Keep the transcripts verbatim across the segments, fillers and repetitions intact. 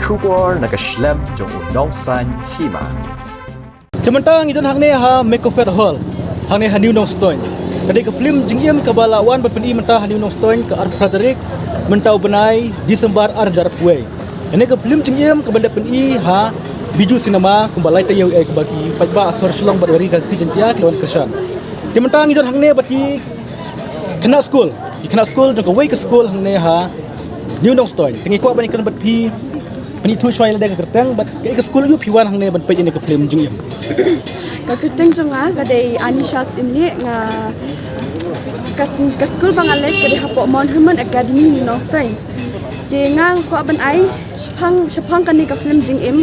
Khubor na ka shlem jong u nongsan hima. Te mynta ngi don hangne ha Mekofet Hall, hangne ha New Nongstoiñ. Ka dei ka film jingim kaba la wan ban pyni mynta ha New Nongstoiñ ka arphew tarik mynta u bnai December ar hajar arphew wei. Kane ka film jingim kaba la pyni ha Bijou Cinema kumba lai taïew eh kaba ki paidbah sor Shillong bad ri Khasi Jaiñtia ki la wan kyrshan. Te mynta ngi don hangne bad ki khynnah skul, ki khynnah skul jong kawei ka skul hangne ha New Nongstoiñ. Te ngi kwah ban ïakren bad phi, pynithuh shuwa ïa lade ka kyrteng bad kaei ka skul aïu phi wan hangne ban peit ïa kane ka film jingim. Ka kyrteng jong nga ka dei Anisha Syiemlieh, nga ka, ka skul ba nga leit ka dei hapoh Mount Hermon Academy New Nongstoiñ. Te nga kwah ban ai shaphang, shaphang kane ka film jingim.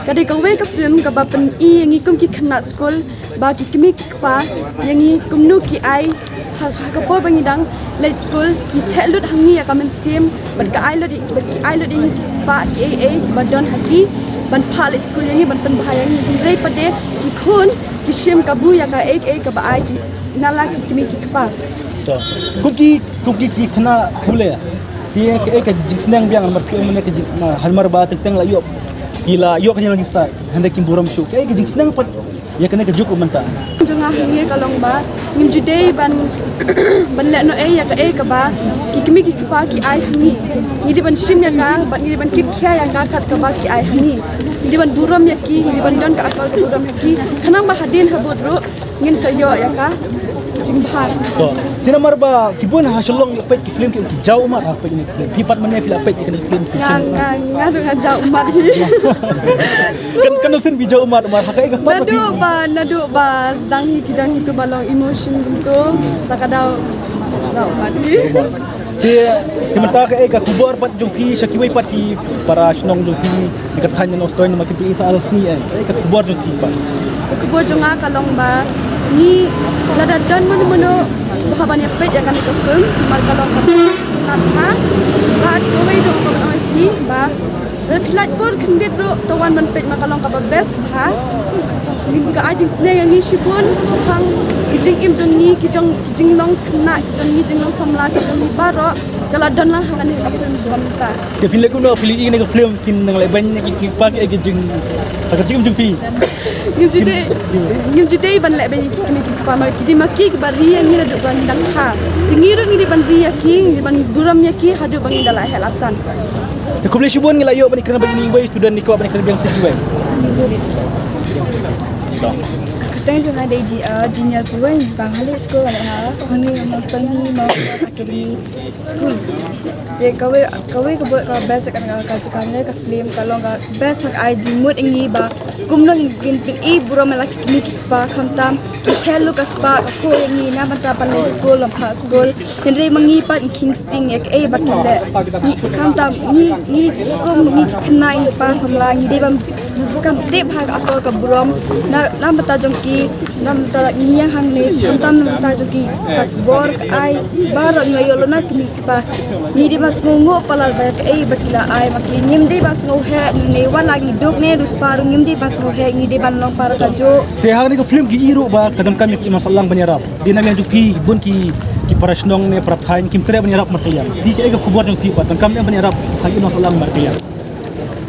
Ka dei kawei ka film kaba pyni ïa ngi kum ki khynnah skul ba ki kmie ki kpa ïa ngi kumno ki ai ha, ha ka por ba ngi dang leit skul, ki theh lut ha ngi ïa ka mynsiem bad ka ai lut, bad ki ai lut ïa ngi ki spah kiei kiei kiba don ha ki ban phah leit skul ïa ngi, ban pynbha ïa ngi. Hynrei pat de ki khun ki shim kabu ïa kaei kaei kaba ai ki na la ki kmie ki kpa. To. Kum ki, kum ki, ki khynnah pule, te kaei ka jingsneng biang namar ki ong mynne ka jing, namar ba teng teng la ïoh, ki la ïoh ka jingstad, hynrei kim burom shuh. Kaei ka jingsneng pat ïa kane ka juk mynta? Jong nga hangne ka long ba ngim ju dei ban, ban leh noh ei ïa kaei kaba ki kmie ki kpa ki ai ha ngi. Ngi dei ban shim ïa ka bad ngi dei ban kit khia ïa ka kat kaba ki ai ha ngi. Ngi dei ban burom ïa ki, ngi dei ban don ka akor ka burom ïa ki. Khnang ba hadien habud ruh ngin sa ïoh ïa ka jingbha. To. Te namar ba ki bun ha Shillong ïa peit ki film ki, ki jaw ummat ha peit ki film. Phi pat mynne phi la peit ïa kane ki film ki. Nga, nga, nga ruh nga jaw ummat hi. Kan, kan sien phi jaw ummat, ummat ha kaei ka part? Naduh ba, naduh ba sdang hi ki dang hi tu ba long emotion kumtu, sa ka daw jaw ummat hi. Te, te mynta kaei ka khubor pat jong phi sha kiwei pat ki para shnong jong phi na ka thaiñ Nongstoiñ namar ki phi sa ar sngi ei. Kaei ka khubor jong phi pat? Ka khubor jong nga ka long ba ngi lada don mano mano sngewbha ban ïa peit ïa kane ka film namar ka long kaba nat bha. Bad kawei ruh kaba ngi ong ïa phi ba lada phi lait por khyndiat ruh to wan ban peit namar ka long kaba best bha. Ka ai jingsneng ïa ngi shibun shaphang ki jingim jong ngi, ki jong, ki jinglong khynnah, ki jong ngi jinglong samla, ki jong ngi baroh. Ka la don lang hangne ha ka film kaba mynta. Te phi leh kumno, phi leh ïa kane ka film, kin nang leh beiñ ïa ki, ki kpa ki, ki jing, ha ka jingim jong phi? Ngim ju dei, ngim ju dei ban leh beiñ ïa ki kmie ki kpa, ma ki dei ma ki kiba ri ïa ngi naduh ba ngi dang kha. Te ngi ruh ngi dei ban ri ïa ki, ngi dei ban burom ïa ki haduh ba ngi da la heh la san. Te khublei shibun, ngi la ïoh ban ïakren bad ine i wei student, ngi kwah ban ïakren biang sa ine i wei. Kyrteng jong nga dei Ji, ah, Jinial Purweng, ba nga leit skul nga leit ha hangne Nongstoiñ Mount Academy School. Te kawei, kawei ka bor ka best ka, ka, ka, ka film ka long ka best, ka ai jingmut ïa ngi ba kumno ngin, ngin pyni burom ïa la ki kmie ki kpa, khamtam ki theh lut ka spah ka khoh ïa ngi na bynta ban leit skul, ban phah skul. Hynrei ma ngi pat ngi kheiñ sting ïa kaei ba ki leh. Ngi, khamtam ngi, ngi kum ngi ki khynnah, ngi ki para samla, ngi dei ban kam tip ha ka akor ka burom na, na bynta jong ki, na bynta ngi ïa hangne, khamtam na bynta jong ki, ka bor ka ai baroh ngi ïoh lut na ki kmie ki kpa. Ngi dei ban sngewnguh palat ba ïa kaei ba ki la ai ma ki. Ngim dei ban sngewheh ne, wat la ngi duk ne riewspah ruh ngim dei ban sngewheh, ngi dei ban long para kajuh. Te ha kane ka film ki ïohi ruh ba ka donkam ïa ka imlang sahlang ban ïarap. Dei na biang jong phi bun ki, ki para shnong ne para thaiñ kim treh ban ïarap markeiñ. Phi kaei ka khubor jong phi pat, donkam ïa ban ïarap ha ka imlang sahlang markeiñ?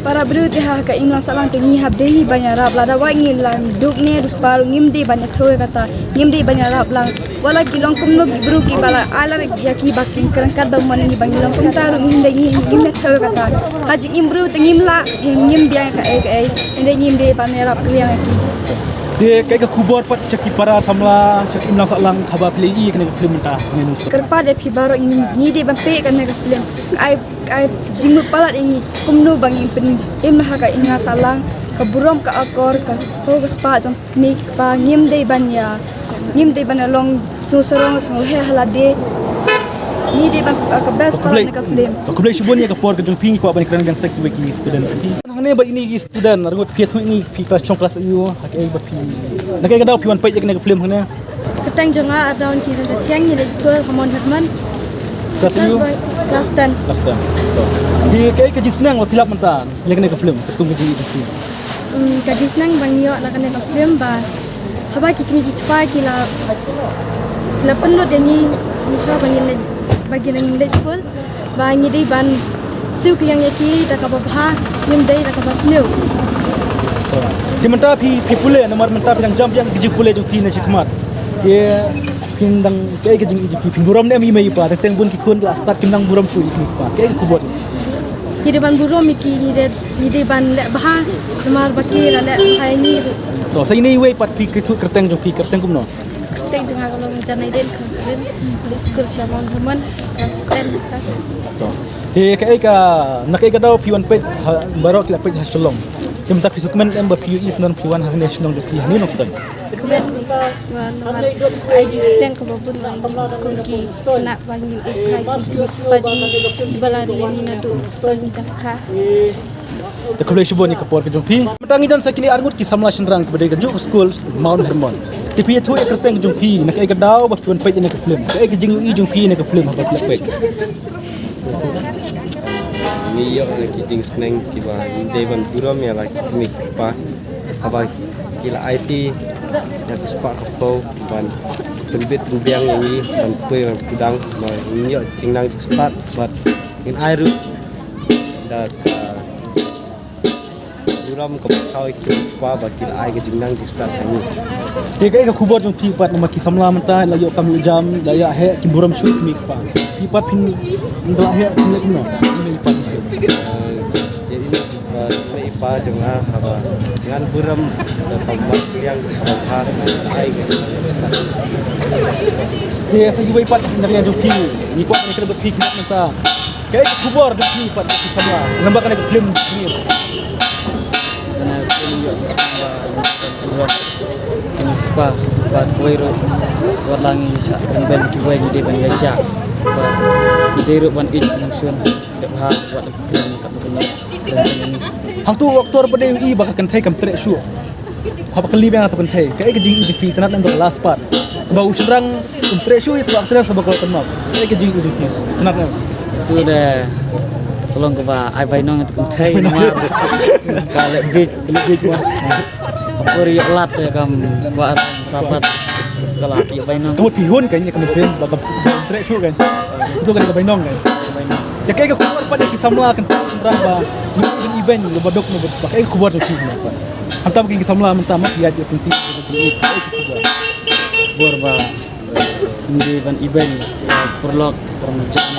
Para briew te ha ka imlang sahlang te ngi hap dei hi ban ïarap, lada wat ngi la duk ne riewspah ruh ngim dei ban ïathuh ïa kata, ngim dei ban ïarap lang. Wat la ki long kumno ki briew kiba la ai lad ïa ki ba kin kren kat ba mon ïa ngi ba ngi long kumta ruh ngim dei, ngi, ngim ïathuh ïa kata. Ha jingim briew te ngim lah, ngim biang ïa kaei kaei, hynrei ngim dei ban ïarap biang ïa ki. Te kaei ka khubor pat sha ki para samla, sha ki imlang sahlang haba phi la ïohi ïa kane ka film mynta? Kyrpad ïa phi baroh, ngi, ngi dei ban peit ïa kane ka film. Ai, ai jingmut palat ïa ngi kumno ba ngin pyn-im ha ka imlang sahlang, ka burom, ka akor, ka khoh ka spah jong ki kmie ki kpa, ngim dei ban ïa, ngim dei ban ïa long sngewsarong sngewheh ha lade. Ngi dei ban, ah, ka best palat na ka film. Khublei shibun ïa ka por ka jong phi, ngi kwah ban ïakren biang sa kiwei ki student. Hangne bad ine ki student, arngut phi ïathuh ïa ngi, phi klas, shong klas aiu, ha kaei ba phi, na kaei ka daw phi wan peit ïa kane ka film hangne? Kyrteng jong nga Ardawnki Ryntathiang, ngi leit skul ha Mount Hermon. Klas aiu? Klas ten. Klas ten. Te kaei ka jingsneng ba phi lap mynta ïa kane ka film, katkum ka jingïohi jong phi? Hmm, ka jingsneng ba ngi ïoh na kane ka film ba haba ki kmie ki kpa ki la, ki la pynlut ïa ngi, ngi shu ba ngin leit, ba ngin leit skul, ba ngi dei ban Siew ki ïeng ïa ki da kaba bha, ngim dei da kaba sniew. Te mynta phi, phi pule, namar mynta phi dang jam biang ki jingpule jong phi na shakhmat. Te phi dang, kaei ka jingïohi jong phi, phi burom ne em ïa i mei i pa, teng teng bun ki khun la start kim nang burom shuh ïa ki mei i pa. Kaei ka khubor? Ngi dei ban burom ïa ki, ngi dei, ngi dei ban leh bha, namar ba ki la leh bha ïa ngi ruh. To, sa ine iwei pat phi, kyrteng jong phi, kyrteng kumno? Kyrteng jong nga ka long Janaiden Khongkrim, leit skul sha Mount Hermon, class ten. To. Te kaei ka, na kaei ka daw phi wan peit, ha, baroh ki la peit ha Shillong. Te mynta phi sngewkmen em ba phi ïohi sdang phi wan hangne Shillong jong phi hangne Nongstoiñ? Kmen, namar ai jingsneng kaba bun ba ngi kum ki khynnah ba ngin ïeit ha ki kmie ki kpa jong ngi kiba la ri ïa ngi naduh ba ngi dang kha. Te khublei shibun ïa ka por ka jong phi. Mynta ngi don sa kine ar ngut ki samla shynrang kiba dei ka juh ka skul Mount Hermon. Te phi ïathuh ïa ka kyrteng ka jong phi, na kaei ka daw ba phi wan peit ïa kane ka film? Kaei ka jingïohi jong phi ïa kane ka film haba phi la peit? Ngi ïoh ïa ki jingsneng kiba ngi dei ban burom ïa la ki kmie ki kpa haba ki la aiti ïa ka spah ka phew ban pynbit pynbiang ïa ngi ban poi ban pudang ba ngin ïoh jingnang jingstad bad ngin ai ruh da ka burom kaba khaw ïa ki kpa ba ki la ai ka jingnang jingstad ha ngi. Te kaei ka khubor jong phi pat, namar ki samla mynta la ïoh kam ïoh jam, la ïoh heh, ki burom shuh ki mei ki kpa. Phi pat phin da la heh phin ïoh kumno? Phi mei pat. Ïa i mei i pa jong nga haba ngan burom da ka mat liang kaba bha ai ka jingnang jingstad. Te sa iwei pat na ka liang jong phi, ngi kwah ban kren bad phi khyndiat mynta. Kaei ka khubor jong phi pat ki samla lyngba kane ka film jong ngi? Kane ka film ïoh ki samla lyngba kane ka film. Kine ki kpa bad kiwei ruh wat la ngi shah pynbeiñ kiwei ngi dei ban ïaishah. Bad ngi dei ruh ban ïeit nongshun. Dep ha wat la ki film kat ba kane. Hangtu u aktor ba dei u i ba ka kynthei kam treh shuh. Haba kylli biang ha ka kynthei, kaei ka jingïohi jong phi, tang na ka last part ba u shynrang um treh shuh ïa ka actress haba ka la kynmaw? Kaei ka jingïohi jong phi, tang na ka? Tu de ka long kaba ai bainong ïa ka kynthei. Ai bainong. Namar ka leh bit, leh bit mo. Ka pur ïa lad te kam kwah rapat ka la ai bainong. Ka mut phi hun kan ïa ka mynsiem ba ka um treh shuh kan. Tu kan ka bainong kan. Ïa kaei ka khubor pat ïa ki samla kynthei shynrang ba ngi ibeiñ ba duk ne ba, kaei ka khubor jong phi pat? Hangta ba ki samla mynta ma ki ïaid ïa pynti, ïa pynti, ïa pynti, ïa pynti. Bor ba ngi ban ibeiñ, ïa pyrlok, pyrmajang.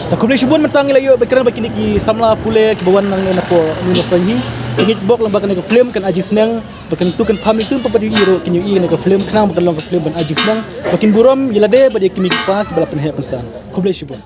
Ta khublei shibun, mynta ngi la ïoh ba kren ba kine ki samla pule kiba wan nangne na pdeng Nongstoiñ hi. Te ngin bok lyngba kane ka film kan ai jingsneng ba kan tu kan pham ïa tu pa ba ïohi ruh kin ïohi kane ka film khnang ba kan long ka film ban ai jingsneng ba kin burom ïa lade bad ïa ki mei ki pa kiba la pynheh pynsan. Khublei shibun.